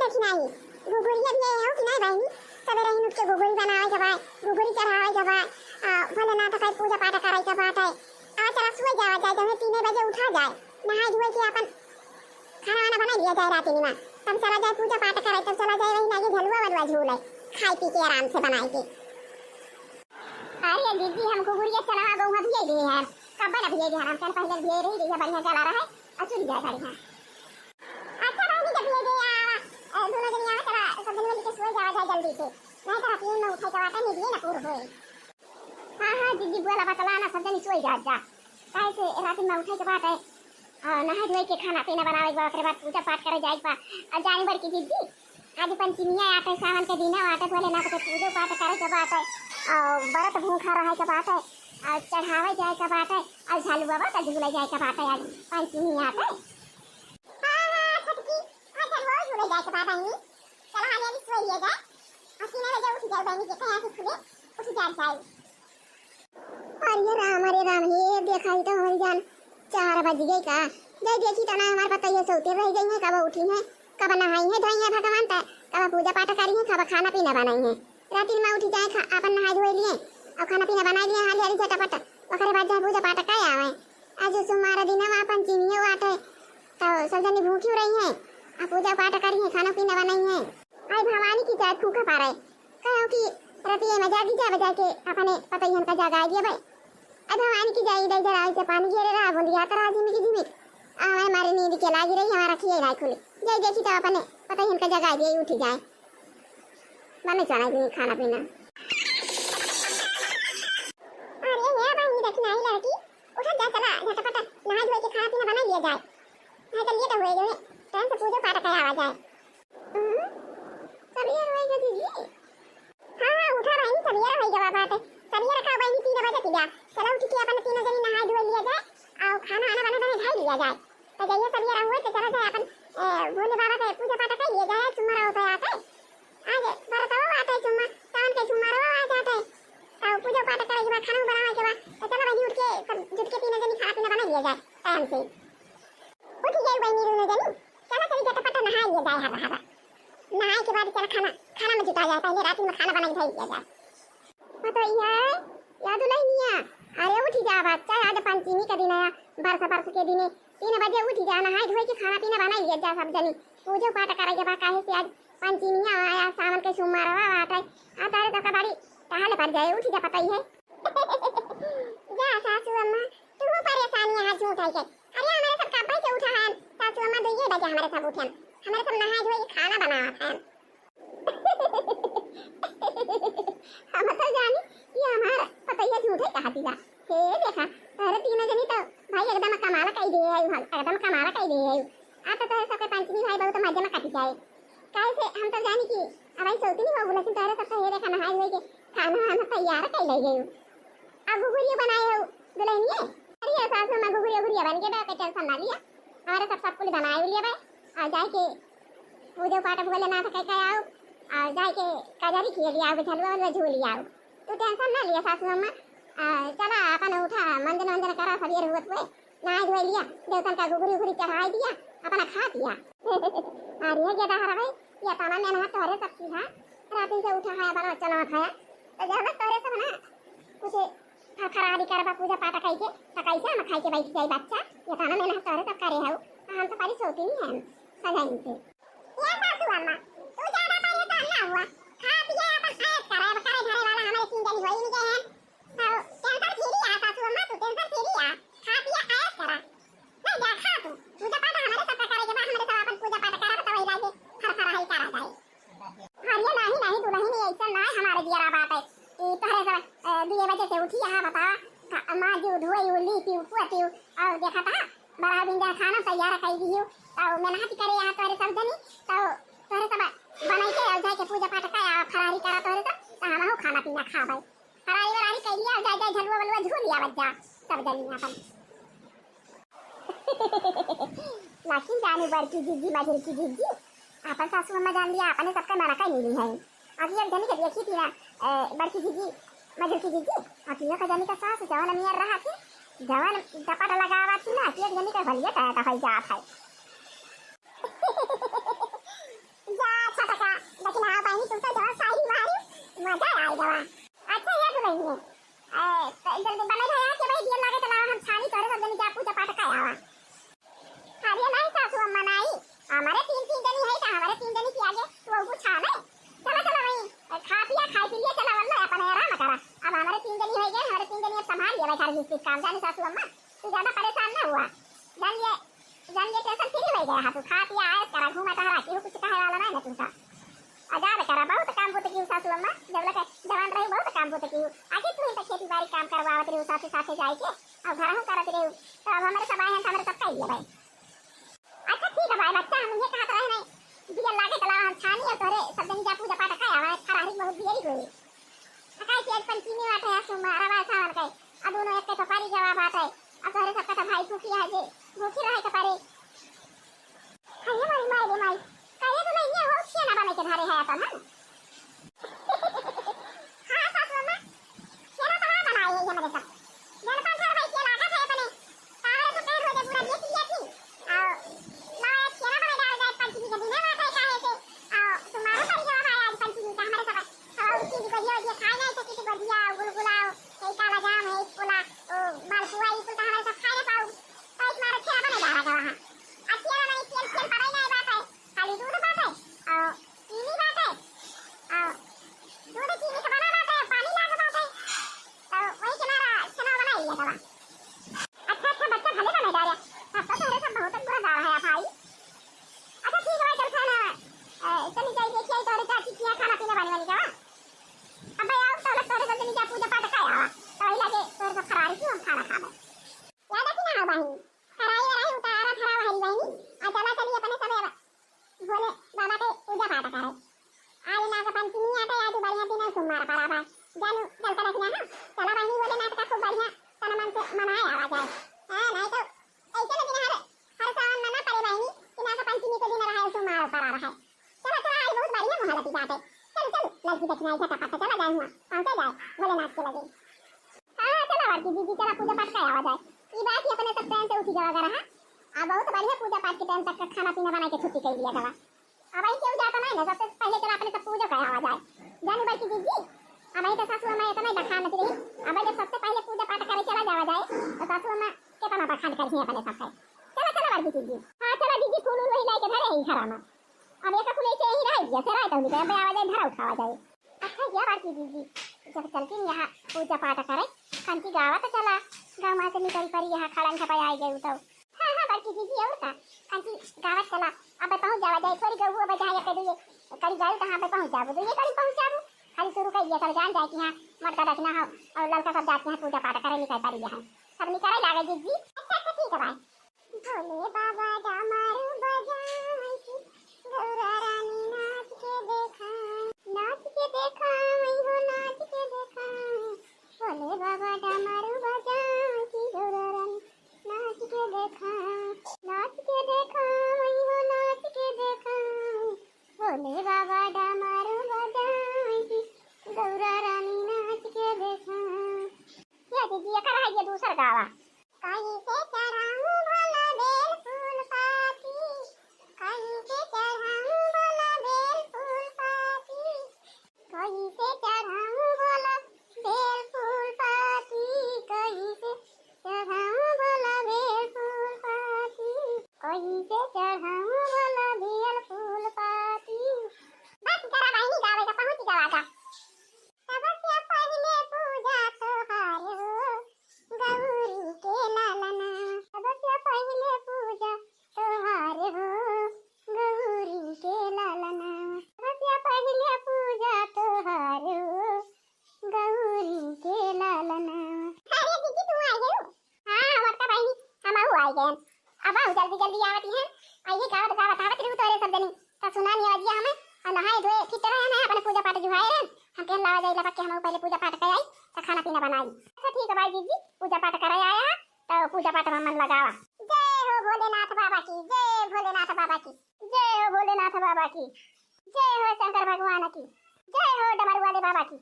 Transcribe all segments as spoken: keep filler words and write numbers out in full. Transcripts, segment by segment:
कि नाहीं, घुघुरिया भी है हो कि नाहीं बहिनी? सबेरे ही उठ के घुघुरी बनावे के बाय, घुघुरी चढ़ावे के बाय, आ, भोलेनाथ के पूजा पाठ करे के बात है। आ, चला सोई जावा जाए, जब तीन बजे उठा जाए, नहाए धोए के अपन खाना वाना बनाइ लिया जाए राती में, तब चला जाए पूजा पाठ करे, तब चला जाए वही लागे झलुआ वलुआ झूले, खाए पी के आराम से बनाए के। अरे दीदी, हम घुघुरिया चना बहुआ भिजै दिए हैं, कब्बे ना भिजै दिए हैं, हम कल पहले भिजै रही, रही बढ़िया गला रहे, और चुन जाए बढ़िया। अच्छा बहिनी, जब भिजै दिए, आवा, ए, दोनों जनी आवा, चला, सब जनी मिलके सोई जावा जाए जल्दी से, नहीं तो राती में उठे के बात है, नींद ना पूर होए। हाँ, हाँ, दीदी, बोला बतला ना, सब जनी सोई जा, जा। काहे से राती में उठे के बात है, आ, नहाए धोए के खाना पीना बनावे के बा, ओकरे बाद पूजा पाठ करे जाए के बा। आ जानी बड़की दीदी, आज पंचमिया आटे, सावन के दिना आटे, भोलेनाथ के पूजो पाठ करे के बाटे, आ, व्रत भूखा रहे के बाटे, आ, चढ़ावे जाए के बाटे, आ, झलुआ बा त झूले जाए के बाटे, आज पंचमी आटे। हाँ, हाँ, छोटकी, हाँ, झलुआ झूले जाए के बाटे, बहिनी। चला, हाली हाली सोई लिया जाए, आ, तीन बजे उठ जाए, बहिनी, जे कहीं आँखी खुले, उठ जाए जाए। अरे राम, अरे राम, ये देखा, ई तो होइ जान चार बज गए का। जय देखी तना हमार पतोहिया सोते रह गई है, कब उठी है, कब नहाई है, धोई है भगवान त, कब पूजा पाठ करी है, कब खाना पीना बनाई है। राती में उठी जाए, खा, अपन नहाए धोए लिए, और खाना पीना बनाए लिए हाली हाली झटपट, ओकरे बाद जाए पूजा पाठ करे आवे। आज सोमवार दिन में अपन चिनियो आटे, तो सब जनी भूखी रही है, आ पूजा पाठ करी है, खाना पीना बनाई है। आई भवानी की जाए फूका पारे, कहो कि रतिये में जागी जाबे जाके अपने पतोहियन का जगाई दिया भाई। अब भवानी की जाई इधर इधर आई से पानी घेरे रहा, बुंदिया तरह झिमिकी झिमिक। आवे मारे नींद के लागी रही, हमारा खिए ना खुली। जाई देखी तो अपने पतोहियन का जगाई दिया, उठी जाए। मम्मी चला दी खाना पीना। अरे हे बहिनी, देखी ना आई लड़की, उठा जा, चला झटपट नहा धोए के खाना पीना बना लिया जाए। नहीं तो लेट हुए जो है, टाइम से पूजा पाठ करे आवा जाए। हम्म, सबियर होई गा दीदी। हाँ, हाँ, उठा बहिनी, सबियर होई गा बाटे। सबियर का बहिनी तीन बजे तिया। चला उठ के अपन तीनों जनी नहाए धोए लिया जाए, और खाना आना बना धई लिया जाए। तो जइया सबियर हुए तो चला जाए अपन, ए, भोले बाबा के पूजा पाठ कर लिया जाए, सुमरा होता आते। आज बरतवा आते सुमरा, सावन के सुमरा आ जाते। तो पूजा पाठ करे के बाद, खाना बनावे के बाद, तो चला बहिनी उठ के सब जुट के तीनों जनी खाना पीना बना लिया जाए टाइम से। उठ गई बहिनी दोनों जनी, चला चली झटपट नहा लिया जाए हवा हवा। नहाए के बाद चला खाना, खाना में जुटा जाए, पहले रात में खाना बना के धर लिया जाए। पतोहिया, या दुल्हनिया, अरे उठी जा बच्चा, आज पंचमी का दिन है, बरस बरस के दिन है, तीन बजे उठी जा, नहाए धोए के खाना पीना बना लिया जा सब जनी, पूजो पाठ करे के बा, काहे से आज पंचमिया आया, सावन के सोमवारवा बाटे, आ तारे तो कबाड़ी टहल पर जाए, उठी जा पतोहिया। जा सासू अम्मा, तू परेशान यहाँ झूठ है के? अरे हमारे सब कब्बे से उठा है, सासू अम्मा दुइये बजे हमारे सब उठन, हमारे सब नहाए धोए के खाना बनावत हैं। हम तो जानी कि हमार पतोहिया झूठे कहती बा। हे देखा, अरे तीनों जनी तो भाई एकदम कमाल कई दे है, हम एकदम कमाल कई दे है। आ तो तोहरे सबके पंचमी भाई बहुत मजे में कटी जाए। काहे से हम तो जानी कि अब आई सोती नहीं हो, लेकिन तोहरे सबके हे देखा नहाए हुए के खाना वाना तैयार कई ले गई। आ घुघुरिया बनाए हो दुल्हनिया? अरे सासू माँ घुघुरिया घुघुरिया बन के बा, कोई टेंशन ना लिया। हमारे सब सब कुल बनाए लिया बा। आ जाए के पूजो पाठ भोलेनाथ के, के आओ। आ जाए के कजरी खिए लिया, झलुआ वलुआ झूल लिया। तू टेंशन ना लिया सासू अम्मा। आ, चला अपन उठा, मंजन वंजन करा, सवेर हुअत हुए नहाए धोए लिया, देवतन का घुघुरी उघुरी चढ़ाई दिया, अपना खा पिया। अरे ये गेदा हरा भाई, ये तना मेहनत तोहरे सब की है, राती से उठा है, बना चना खाया, तो जब तोहरे सब ना कुछ फरफरारी करबा, पूजा पाठ कई के, तो कैसे हम खाई के बैठ जाई बच्चा? ये तना मेहनत तोहरे सब करे हो, हम तो परी सोती नहीं है सजाइन से। ए सासू अम्मा, तू ज्यादा परेशान ना हुआ। खा पिया अपन ऐश करा, अब करे धरे वाला हमारे तीन जनी होई नहीं गए हैं। तो टेंशन फ्री आ सासू अम्मा, तू टेंशन फ्री आ। खा पिया ऐश करा। नहीं जा खा तू। पूजा पाठ हमारे सब करे के बाद हमारे सब अपन पूजा पाठ करा, तो वही लागे हर हर है करा जाए। अरे नहीं, नहीं दुल्हन, ये ऐसा ना है हमारे दियरा बात है। ई तोहरे सब, अ, दुए बजे से उठी यहाँ बता, का-, माँ जी उधुए उली पीऊ पुआ पीऊ, और देखा था बड़ा बिंदर खाना तैयार कर दियो, तो मेहनत करे यहाँ तोहरे सब जनी, तो तोहरे सब बनाई के और जाए के पूजा पाठ का और फरारी करा तोहरे सब, तो हम खाना पीना खाबे। फरारी वरारी कर लिया, जाए जाए झलुआ वलुआ झूल लिया बच्चा सब जनी अपन। लेकिन जाने बड़की जीजी, मझुरकी जीजी, आपन सासू अम्मा जान लिया, आपने सबका मना कर नहीं है। अभी एक जनी के देखी थी ना, ए, बड़की जीजी, मझुरकी जीजी, अभी एक जनी का सास जवन नियर रहा थी, जवन डपट लगावा थी ना, कि एक जनी का भलिया टाया तो है जात है। जा अच्छा, ये दुलहिनिया, ए, त जल्दी बनई भैया के भाई, दिया लागे त लावा, हम छानी तोहरे सब जनी जा पूजा पाठ कै आवा। अरे नहीं सासू अम्मा, नहीं, हमरे तीन, तीन जनी है, त हमरे तीन जनी के आगे तू अउबू छाने। चला, चला भाई, खा पिया, खाई पी लिया, चला वल्ला, अपन आराम करा। अब हमरे तीन जनी होइ गए, हमरे तीन जनी अब संभाल लिया भाई, सारे जिस काम जाने सासू अम्मा, तू ज्यादा परेशान ना हुआ। जान लिए, जान लिए tension free होइ गया है तू, खा पिया, ऐश करा, घूमा टहरा, केहू कुछ कहे वाला नहीं ना तुमका। आजाद करा, बहुत काम बूत की सासू अम्मा, जब लगे जवान रही बहुत काम बूत की। आगे तू ही तो खेती बाड़ी काम करवावत रही, साथे साथे जाए के, और घर हम करत रही, तो अब हमरे सब आए हैं, तो हमरे सब कह दिया भाई। अच्छा ठीक है भाई, बच्चा हम ये कहत रहे नहीं, दिया लागे त लावा हम छानी और तोहरे सब जनी जा पूजा पाठ कै आवा, फरारी बहुत दियरी होई। अकाई के आज पंचमी बात है, सोमवार बा सावन के, अब दोनों एक के तो पारी गवा बात है, अब तोहरे सबका तो भाई भूखी है जे, भूखी रहे के पड़े। अरे माई, माई रे माई, काहे तो नहीं हो, छेना बने के धरे है अपन, है ना? हाँ, सासू अम्मा, छेना तो हाँ बनाए है ये मेरे सब। जन पाँच चार भाई के लागत है अपने, कावड़े तो पेट हो जाए पूरा देख लिया थी। और लाया छेना बने डाल जाए पंचमी के दिन है, बात है काहे से। और तुम्हारा परिवार है आज पंचमी का, हमारे सब, सब चीज बढ़िया, बढ़िया खाए जाए, सकी तो बढ़िया, गुलगुला, कई काला जाम है, इसकोला, ओ, मालपुआ, ये कुल तो हमारे सब खाए ना पाऊ। तो इस मारे छेना बने डाला गया है। अब छेना नहीं, छेन, छेन पड़े नहीं बात है। खाली दूध बाटे, और चीनी बाटे, और दूध चीनी से बना बाटे, पानी लाग बाटे, तो वही के मारा छेना बनाई लिया गवा। अच्छा, अच्छा, बच्चा भले बने डारे, सब तो तोहरे सब बहुत बुरा डाल है भाई। अच्छा, ठीक है भाई, चल खाना, ए, चली जाई, देखिए, तोहरे चाची किया खाना पीना बने वाली गवा। अब भाई, आओ, तो तोहरे सब जनी जा पूजा पाठ कै आवा, तो वही लगे तोहरे सब फरारी की हम खाना खाबे। याद है कि ना हो बहिनी? कराई वराई उतारा धरा हरी बहिनी, आ चला चली अपने सब भोले बाबा के पूजा पाठ करे। आज नाग पंचमी आटे, आज बढ़िया दिन है, सोमवार पड़ा बा। जानू, चल के देखना है। चला बहिनी, भोलेनाथ का खूब बढ़िया तन मन से मनाए आवा जाए। हाँ, नहीं तो ऐसे लेकिन हर, हर सावन में ना पड़े बहिनी कि नाग पंचमी के दिन रहा है, सोमवार पड़ा रहा है। चला, चला, आज बहुत बढ़िया मोहलती बात है। चल, चल, लड़की देखना है, झटापट से चला जाए हुआ, पहुँचा जाए भोलेनाथ के लगे। हाँ, चला बड़की जीजी, चला पूजा पाठ कै आवा जाए। ई बात ही अपने सब time से उठी गवा रहा। आ बहुत बढ़िया पूजा पाठ के time तक का खाना पीना बनाए के छुट्टी कर लिया गवा। अब आई केहू जाता नहीं ना, सबसे पहले चला अपने सब पूजा कै आवा जाए। जानी बड़की जीजी, अब आई तो सासू अम्मा इतना ही बखान रही। अब जब सबसे पहले पूजा पाठ करे चला जावा जाए, तो सासू अम्मा कितना बखान करी अपने सबसे। चला, चला बड़की जीजी। हाँ, चला जीजी, फूल उल वही लाइके धरे है घरा में। अब एक कुल ऐसे ही रह गया, से रात होली के, अब आवा जाए, धरा उठावा जाए। अच्छा, या बड़की जीजी, जब चलती यहाँ पूजा पाठ करे, कंची गावा तो चला, गाँव में से निकल पड़ी यहाँ खड़न छपा आई गई तो। हाँ, हाँ, बड़की जीजी, और का? कंची गावा चला, अब पहुँच जावा जाए, थोड़ी गऊ, अब जहाँ ये कह दो, ये कड़ी जाए, तहाँ पे पहुँच जाबो, तो ये कड़ी पहुँच जाबो, खाली शुरू कर दिया, सब जान जाए कि हाँ, मोटका दक्षिणा हो, और ललका सब जाते हैं पूजा पाठ करे, निकल पड़ी यहाँ, सब निकल लागे जीजी। अच्छा, अच्छा, ठीक है भाई। भोले बाबा डमरू बजाई के, गौरा रानी नाच के देखाई, नाच के देखाई हो, नाच के देखाई। भोले बाबा डमरू बजाई के, गौरा रानी नाच के देखाई, नाच के देखाई हो, नाच के देखाई। भोले बाबा डमरू बजाई के, गौरा रानी नाच के देखाई। ये दीदी, एकर है ये दूसर गावा। कहीं से चढ़ाऊं भला बेल फूल पाती, कहीं से चढ़ाऊं भला बेल फूल पाती, कहीं से चढ़ाऊं भला बेल फूल पाती, कहीं से चढ़ाऊं भला बेल फूल पाती, कहीं से चढ़ाऊं भला बेल फूल पाती। बस करा बहिनी, गावे का पहुँच गवा का। सबसे पहिले पूजा तोहार हो, गौरी के लालना। सबसे पहिले पूजा तोहार हो, गौरी के लालना। सबसे पहिले पूजा तोहार हो, गौरी के लालना। अरे दीदी, तू आ गई? हाँ, बड़का बहिनी, हम आऊ आई गए। अब आऊ जल्दी जल्दी आवत ही हैं। आइए गावत गावत आवत रहू तोरे सब जनी। त सुना नहीं आवाजिया हमें। और नहाए धोए फिट रहे हैं, अपने पूजा पाठ जुहाए रहे। हम कहन लावा जाई लपक के हम पहले पूजा पाठ कर आई, त खाना पीना बनाई। अच्छा ठीक है भाई जीजी, पूजा पाठ करे आया है, तो पूजा पाठ में मन लगावा। जय हो भोलेनाथ बाबा की, जय भोलेनाथ बाबा की, जय हो भोलेनाथ बाबा की, जय हो शंकर भगवान की, जय हो डमरू वाले बाबा की।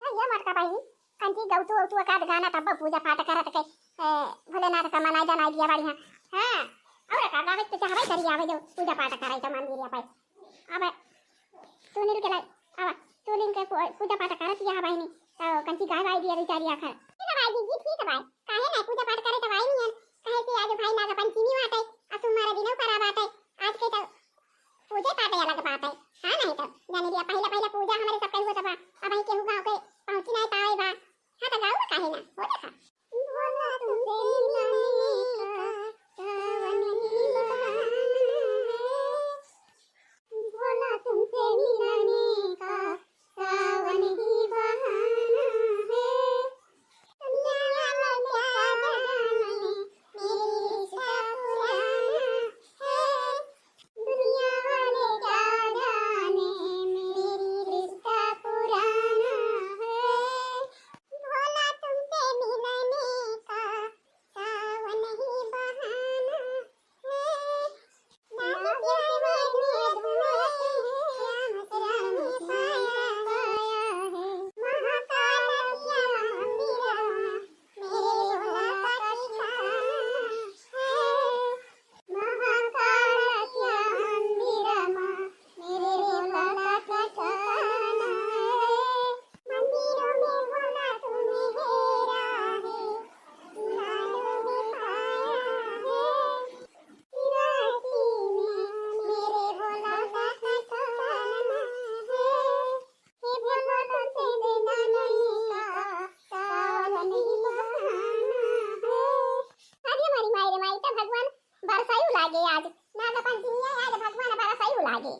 हाँ, ये मटका बहिनी, कंची गौतू वौतू एकाध गाना तब पूजा पाठ करत के, ए, भोलेनाथ का मनाई दनाई दिया बढ़िया। हाँ, और का गावे के चाहबे करी आवे जो पूजा पाठ करे तो मंदिर पे। अब तू नील के लाई, आवा, तू लिंग के पू-, पूजा पाठ करत या बहिनी, तो कंची गाय वाय दिया बेचारी आखर। ठीक है भाई जी, ठीक है भाई, काहे ना पूजा पाठ करे तो भाई नियन, कहे कि आज भाई नाग पंचमी बाटे, आ सोमवार दिनों करा बाटे, आज के तो पूजे पाठ अलग बात है। हाँ, नहीं तो जाने दिया, पहले पहले पूजा हमारे सब कहीं होता बा, अब ही केहू गाँव के पहुँची नहीं पावे बा। हाँ, तो गाँव में काहे ना हो देखा। भोला तुमसे मिलने का सावन ही बहाना है। भोला तुमसे मिलने का सावन ही बहाना है। दुनिया वाले क्या जाने, मेरी रिश्ता पुराना है। दुनिया वाले क्या जाने, मेरी रिश्ता पुराना है। भोला तुमसे मिलने का सावन ही बहाना है। मंदिरों में भोला तुम्हें हेरा है, किनारों में पाया है। राती में मेरे भोला का ठिकाना है। हे भोला तुमसे मिलने का सावन ही बहाना है। अरे मोरी माई रे माई, तो भगवान बरसायु लागे आज, नाग पंचमी है आज, भगवान बरसायु लागे।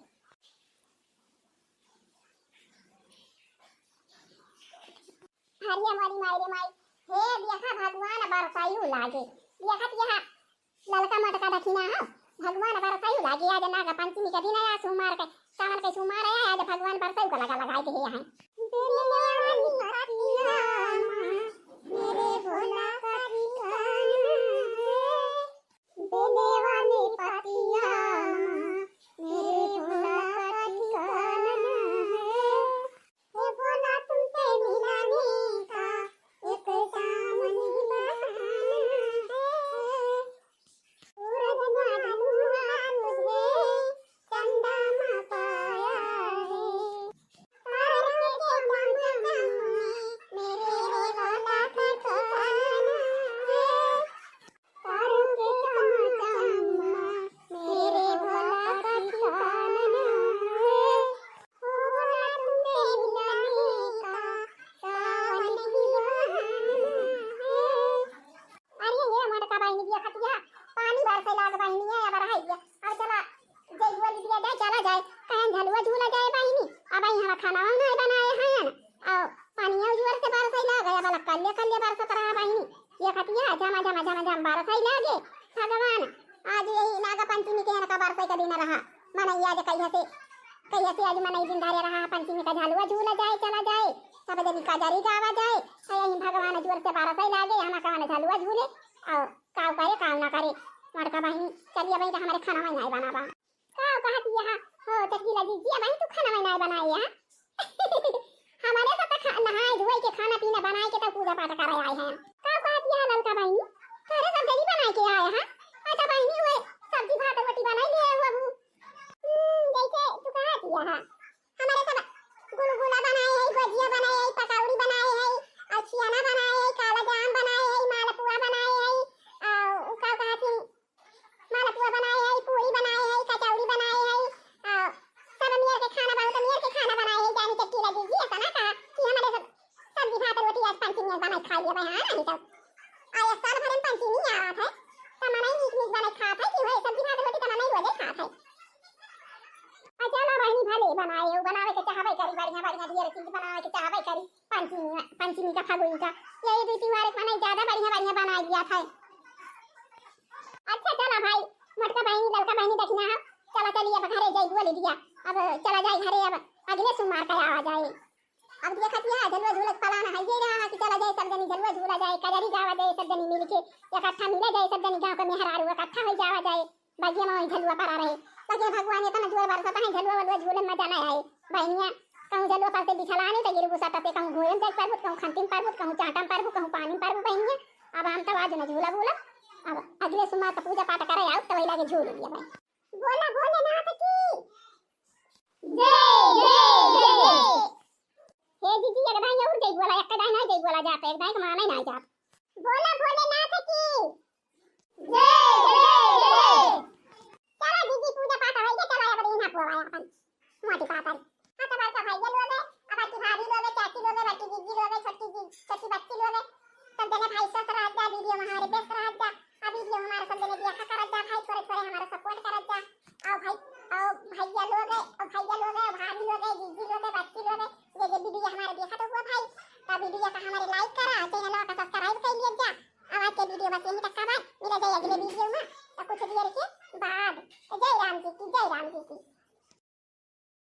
अरे मोरी माई रे माई, हे देखा भगवान बरसायु लागे। देखत यहा ललका मटका दखिना है, भगवान बरसायु लागे। आज नाग पंचमी का दिन आया, सोमवार के, सावन के सोमवार आया, आज भगवान बरसायु का लगा लगाए दे यहाँ। बेले वाली पतिया माँ, मेरे भोला का ठिकाना है। बेले वाली पतिया माँ, मेरे भोला का ठिकाना है। हे भोला तुमसे मिलने का एक सावन ही बहाना है। सूरज माँ धनुआ तुझे चंदा माँ पाया है। तारों के चमचम में मेरे भोला का ठिकाना है। तारों के चमचम में मेरे भोला का ठिकाना है। भोला तुमसे मिलने का सावन ही बहाना है। अरे ये मटका बहिनी दिया खटिया, पानी बरसे लाग बहिनी है, अब रहाई दिया। अब चला, जय बोल दिया जाए, चला जाए, कहीं झलुआ झूला जाए बहिनी। अब आई हमारा खाना वाना बनाए हैं, और पानी जोर से बरसे लाग, अब कल्ले कल्ले बरसत रहा बहिनी। ये खटिया झमा झमा झमा झम बरसे लागे। भगवान, आज यही नाग पंचमी के इनका बरसे का दिन रहा, मनई आज कहिया से, कहिया से आज मनई दिन धरे रहा, पंचमी का झलुआ झूला जाए, चला जाए, सब जनी कजरी गावा जाए। तो यही भगवान जोर से बरसे लागे, हम कवन झलुआ झूले, और काव करे, काव ना करे। मटका बहिनी, चलिए बहिनी, हमारे खाना वाना नहीं बनावा। काव कहत यहा, हो चटकीला जीजी, बहिनी तू खाना वाना नहीं बनाए यहाँ? हमारे सब तो खा-, नहाए धोए के, खाना पीना बनाए के, तब पूजा पाठ करे आए हैं। काव कहत यहा ललका बहिनी, अरे सब जनी बनाए के आए हैं। अच्छा बहिनी, वो सब्जी भात रोटी बनाई लिए हुआ हूँ। हम्म, जैसे तू कहत यहा, हमारे सब गुलगुला बनाए है, भजिया बनाए है, पकौड़ी बनाए है, और छियाना बनाए है, काला जाम बनाए है, मालपुआ बनाए है, और का कहत ही, मालपुआ बनाए है, पूरी बनाए है, कचौड़ी बनाए है, आ, सब मियर के खाना, बहुत मियर के खाना बनाए है। जानी चटकीला जीजी, ऐसा ना कहा कि हमारे सब सब्जी भात रोटी आज पंचमी में बनाए खा लिया भाई, हाँ, नहीं तो। आ, ये साल भर में पंचमी आ रहा है, तो मनई नीक नीक बनाए खात है कि वही सब्जी भात रोटी तो मनई रोजे खात है। आ, चलो बहिनी, भले बनाए हो, बनावे के चाहबे करी, बढ़िया बढ़िया ढेर चीज बनावे के चाहबे करी। पंचमी, पंचमी का, फागुन का, यही दो त्योहार एक मनाई, ज्यादा बढ़िया बढ़िया बनाई दिया था। अच्छा चला भाई, मोटका बहिनी, ललका बहिनी दखिना हो, चला चली अब घरे जाई बोली दिया, अब चला जाई घरे, अब अगले सोमवार का आवा जाए। अब देखत यह झलुआ झूलत पलान है ये रहा कि चला जाए सब जनी झलुआ झूला जाए, कजरी गावा जाए सब जनी मिलके, इकट्ठा मिला जाए सब जनी गाँव का मेहरारू इकट्ठा हो जावा जाए। बगिया में वही झलुआ पड़ा रहे। लगे भगवान इतना जोर बरसत है, झलुआ वलुआ झूले में मजा नहीं आए। बहनिया, कहूँ झलुआ पर से बिछलानी तो गिरबू सटते, कहूँ घोयम देख पारबू, कहूँ खंतिम पारबू, कहूँ चाटम पारबू, कहूँ पानी पारबू बहनिया। अब हम तो आज न झूला बोला, अब अगले सोमवार का पूजा पाठ करे आओ तो वही लगे झूल लिया भाई। बोला भोलेनाथ की जय, जय, जय। आ जात एक भाई के माने ना जात। बोला भोलेनाथ की जय, जय, जय। चला दीदी, पूजा पाठ होई गए, चला अब इहाँ पुआ अपन मोटी पापड़। हाँ, तो बड़का भैया लोग है, अब बड़की भाभी लोग है, चाची लोग है, बड़की जीजी लोग है, छोटकी जी, छोटकी बच्ची लोग है, सब जने भाई स्वस्थ रह जा, वीडियो में हमारे व्यस्त रह जा, अब वीडियो हमारा सब जने देखा कर जा भाई, थोड़े थोड़े हमारा सपोर्ट कर जा। आओ भाई, आओ भैया लोग है, आओ भैया लोग है, भाभी लोग है, जीजी लोग है, बच्ची लोग है, जे जे वीडियो हमारे देखा तो हुआ भाई, तो वीडियो का हमारे